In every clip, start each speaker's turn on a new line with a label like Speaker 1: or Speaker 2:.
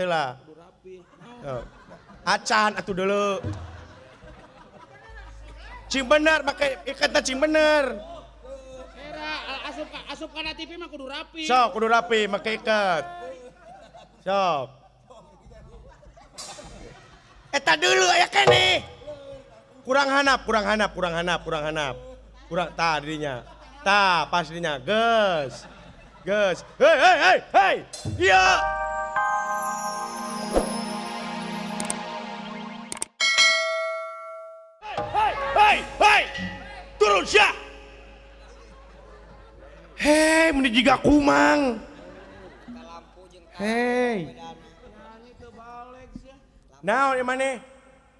Speaker 1: ikat heula. Acan atuh dulu. Cing bener make ikatna cing bener.
Speaker 2: Era asup kana TV mah kudu rapi.
Speaker 1: Sok kudu rapi make ikat. Sok. Eta dulu aya keneh. Kurang hanap, kurang hanap, kurang hanap, kurang hanap. Kurang tah dirinya. Tah pas dirinya. Geus. Geus. Hei hei hei hei. Iya. Hei hei hei. Turun sia. Hei, meni jiga kumang. Hei. Naon ieu maneh?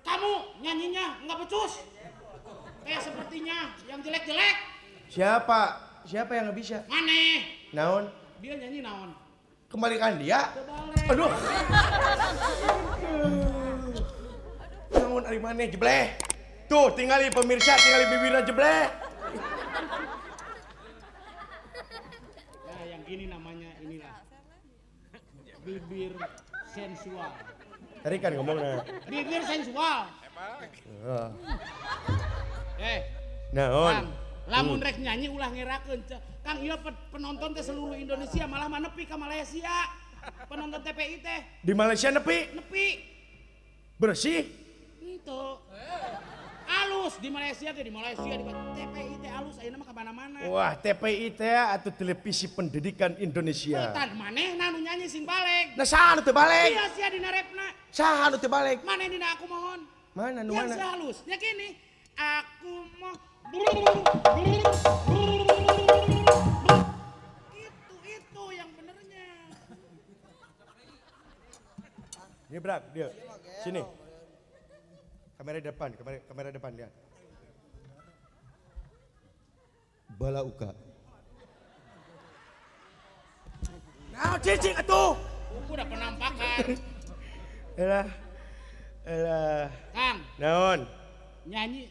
Speaker 2: Kamu nyanyinya nggak becus. Kayak sepertinya yang jelek-jelek.
Speaker 1: Siapa? Siapa yang nggak bisa?
Speaker 2: Maneh.
Speaker 1: Naon?
Speaker 2: Dia nyanyi naon?
Speaker 1: Kembalikan dia.
Speaker 2: Kebalik.
Speaker 1: Aduh. Naon ari maneh jebleh. Tuh tinggali pemirsa, tinggali bibirna jebleh.
Speaker 2: Nah, yang gini namanya inilah. Bibir sensual.
Speaker 1: Tadi kan ngomongnya.
Speaker 2: Bibir sensual.
Speaker 1: Naon?
Speaker 2: Kang, lamun rek nyanyi ulah ngerakeun. Kang ieu penonton teh seluruh Indonesia malah mah nepi ka Malaysia. Penonton TPI teh.
Speaker 1: Di Malaysia nepi?
Speaker 2: Nepi.
Speaker 1: Bersih?
Speaker 2: Henteu. Alus di Malaysia teh, di Malaysia di TPI teh alus ayeuna mah ka mana-mana.
Speaker 1: Wah, TPI teh atuh Televisi Pendidikan Indonesia.
Speaker 2: Tan manehna nu nyanyi sing baleg.
Speaker 1: Nah, saha nu teu baleg?
Speaker 2: Iya sia dina repna.
Speaker 1: Saha nu teu baleg?
Speaker 2: Maneh dina aku mohon.
Speaker 1: Mana nu
Speaker 2: yang
Speaker 1: mana?
Speaker 2: Yang halus. Ya gini, aku mau itu yang benernya.
Speaker 1: Ini Brak, dia. Sini. Kamera depan, kamera depan dia. Bala uka. Nah, cicing atuh.
Speaker 2: Udah penampakan.
Speaker 1: Elah. Elah.
Speaker 2: Kang.
Speaker 1: Naon?
Speaker 2: Nyanyi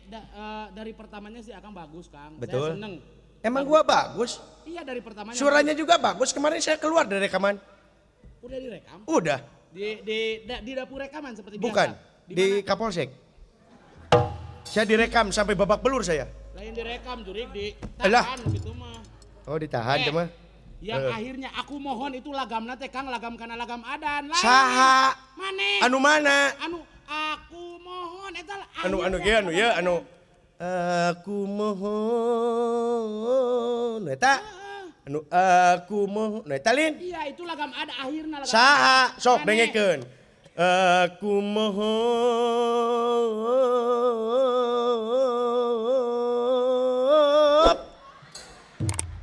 Speaker 2: dari pertamanya sih Akang bagus, Kang.
Speaker 1: Betul.
Speaker 2: Saya seneng.
Speaker 1: Emang gua bagus?
Speaker 2: Iya, dari pertamanya.
Speaker 1: Suaranya juga bagus. Kemarin saya keluar dari rekaman.
Speaker 2: Udah direkam?
Speaker 1: Udah.
Speaker 2: Di dapur rekaman seperti biasa?
Speaker 1: Bukan. Di Kapolsek. Saya direkam sampai babak belur saya.
Speaker 2: Lain direkam, jurik ditahan gitu mah.
Speaker 1: Oh, ditahan mah.
Speaker 2: Yang akhirnya aku mohon itu lagamna teh Kang, lagam kana lagam adan. Lain.
Speaker 1: Saha?
Speaker 2: Maneh.
Speaker 1: Anu mana?
Speaker 2: Anu aku mohon eta
Speaker 1: anu anu ge anu ya anu aku mohon eta. Anu aku mohon eta lin.
Speaker 2: Iya, itu lagam ada akhirna lagam.
Speaker 1: Saha? Sok dengekeun. Aku mohon.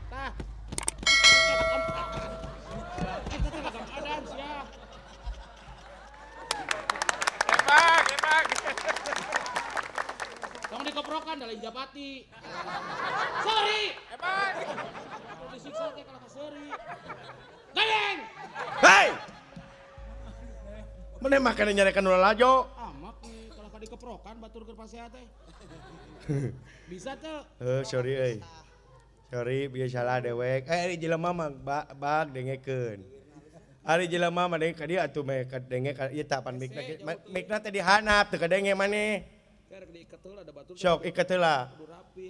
Speaker 2: Tah. Eta lagam adan sia.
Speaker 3: Hebat, hebat.
Speaker 2: Tong dikeprokan da lain japati. Sorry.
Speaker 3: Hebat.
Speaker 2: Disiksa teh kalau ka seuri. Gayeng.
Speaker 1: Hei. Mana makanya nyarekan ulah lajo?
Speaker 2: Amak nih, kalau ka dikeprokan batur keur pasea teh. Bisa teu?
Speaker 1: Sorry euy. Sorry, bieu salah dewek. Ari jelema mah bag dengekeun. Ari jelema mah denge ka dieu atuh meh denge ka ieu tah pan mikna. Mikna teh dihanap teu kadenge maneh.
Speaker 2: Rek diiket heula da batur.
Speaker 1: Sok iket heula.
Speaker 2: Kudu rapi.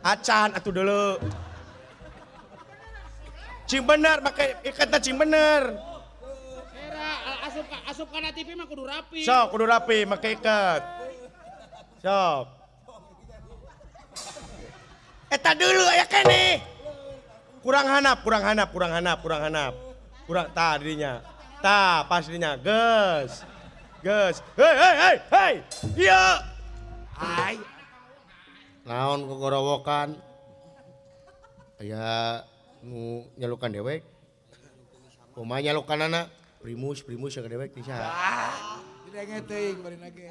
Speaker 1: Acan atuh dulu. Cing bener make ikatna cing bener.
Speaker 2: Asup kana TV mah kudu rapi.
Speaker 1: Sok kudu rapi make ikat. Sok. Eta dulu aya keneh. Kurang hanap, kurang hanap, kurang hanap, kurang hanap. Kurang tah dirinya. Tah pas dirinya. Geus. Geus. Hei hei hei hei. Iya.
Speaker 4: Ai. Naon kogorowokan? Aya nu nyalukan dewek. Kumaha nyalukanana? Primus, primus yang dewek ti saha?
Speaker 5: Didenge teuing bari nage.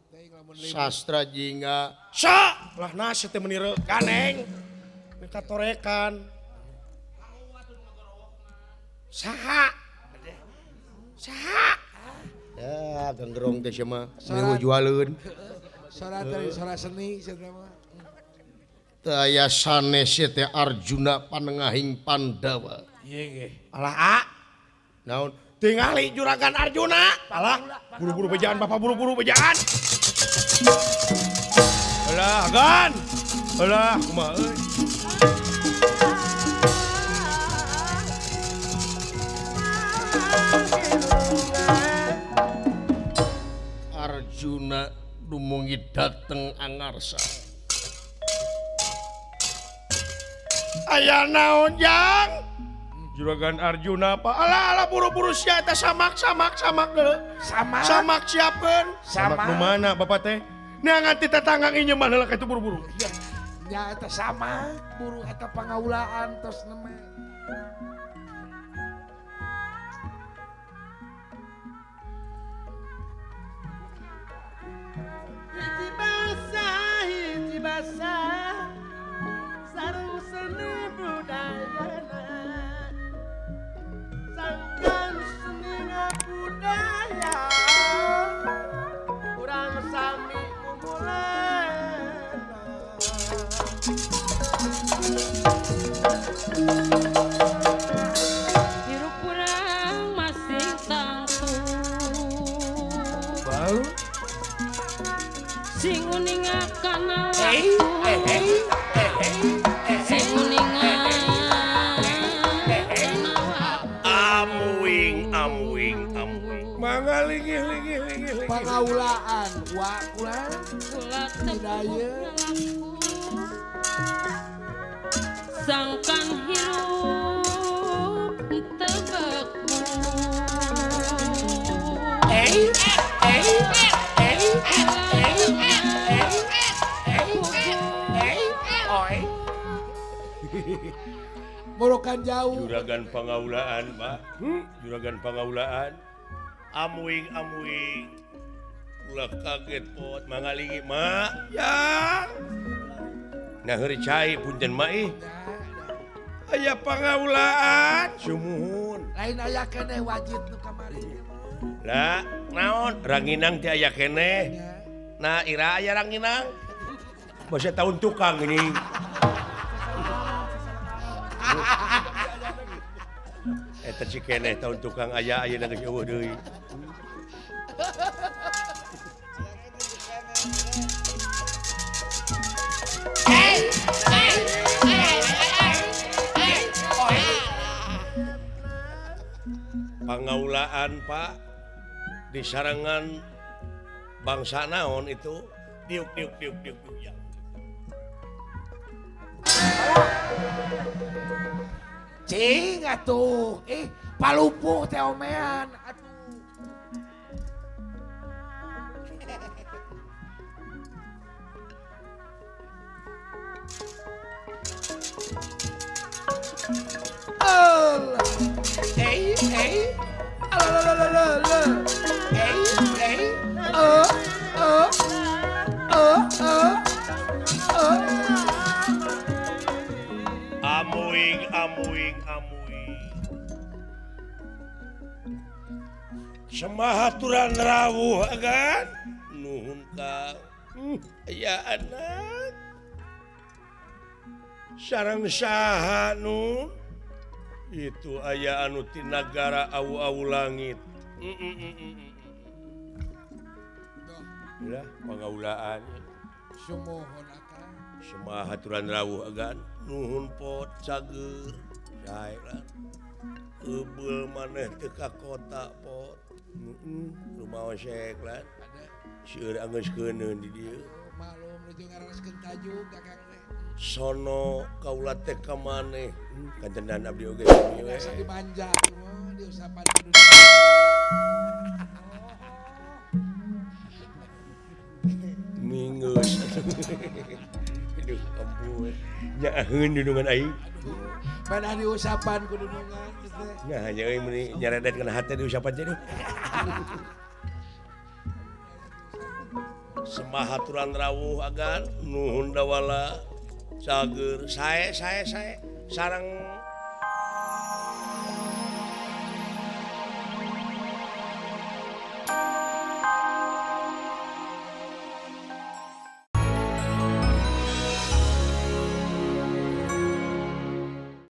Speaker 5: Teuing lamun
Speaker 4: Sastra jingga.
Speaker 1: Sa! Lah nasi teh meuni ganeng. Katorekan. Saha? Saha?
Speaker 4: Ya, ganggerong teh sia mah meuni jualeun.
Speaker 5: Sora teh sora seni sia mah.
Speaker 4: Teu aya sanes teh Arjuna panengahing Pandawa.
Speaker 1: Ieu ge. Alah a. Naon? Tingali Juragan Arjuna. Alah, buru-buru bejaan Bapak, buru-buru bejaan. Alah, Gan. Alah, kumaha euy.
Speaker 6: Arjuna dumungi dateng angarsa.
Speaker 1: Aya naon jang? Juragan Arjuna apa? Alah alah buru-buru sia eta samak samak samak deuleu.
Speaker 5: Samak.
Speaker 1: Samak siapkeun.
Speaker 5: Samak.
Speaker 1: Samak nu mana Bapak teh? Neangan ti tetangga inyeman heula ka itu buru-buru.
Speaker 5: Ya, nya eta samak buru eta pangaulaan tos neme.
Speaker 2: Hiji basa sareng seni budayana sangkan seni budaya urang sami mumulana.
Speaker 7: Hirup urang masing tangtu
Speaker 1: Bau
Speaker 7: sing uninga kana waktu sing uninga kana waktu.
Speaker 6: Amuing amuing amuing.
Speaker 1: Mangga lingih lingih lingih lingih.
Speaker 5: Pangaulaan wa kula
Speaker 7: Kula tepuk
Speaker 5: Hidayah.
Speaker 7: ngalaku sangkan hirup teu beku.
Speaker 5: Morokan jauh.
Speaker 6: Juragan pangaulaan, Pak. Juragan pangaulaan. Amuing amuing. Ulah kaget pot mangalingi mak.
Speaker 1: Ya.
Speaker 6: Nah heuri cai punten mak ih.
Speaker 1: Aya pangaulaan.
Speaker 6: Sumuhun.
Speaker 5: Lain aya keneh wajib nu kamari teh mah.
Speaker 6: Lah, naon ranginang teh aya keneh.
Speaker 5: Nya.
Speaker 6: Nah, ira aya ranginang.
Speaker 1: Basa tahun tukang ini.
Speaker 6: Eta si keneh tahun tukang aya ayeuna geus eueuh deui. Pangaulaan Pak di sarangan bangsa naon itu diuk diuk diuk diuk diuk ya.
Speaker 5: Cing atuh, palupuh teh omean atuh. Alah. Alalalalalala.
Speaker 6: Amuing amuing amuing. Semahaturan rawuh agan nuhun ka. Aya anak. Sareng saha nun? Itu aya anu ti nagara awu-awu langit. Ulah pangaulaan.
Speaker 5: Sumuhun akang.
Speaker 6: Semahaturan rawuh agan nuhun pot cager. Sae lah. Eubeul maneh teu ka kota pot. Rumaos sek lah. Seueur anggeus keuneun di dieu.
Speaker 5: Maklum nuju ngareskeun tajuk akang teh.
Speaker 6: Sono kaula teh ka maneh. Kantenan abdi oge sami we.
Speaker 5: Biasa dimanja mah diusapan kudu.
Speaker 6: Minggus. Aduh ampun. Nyaaheun dudungan aing.
Speaker 5: Mana diusapan kudu dungan teh.
Speaker 6: Nah, nya euy meuni nyaredet kana hate diusapan teh duh. Semahaturan rawuh agan nuhun dawala cager sae sae sae sareng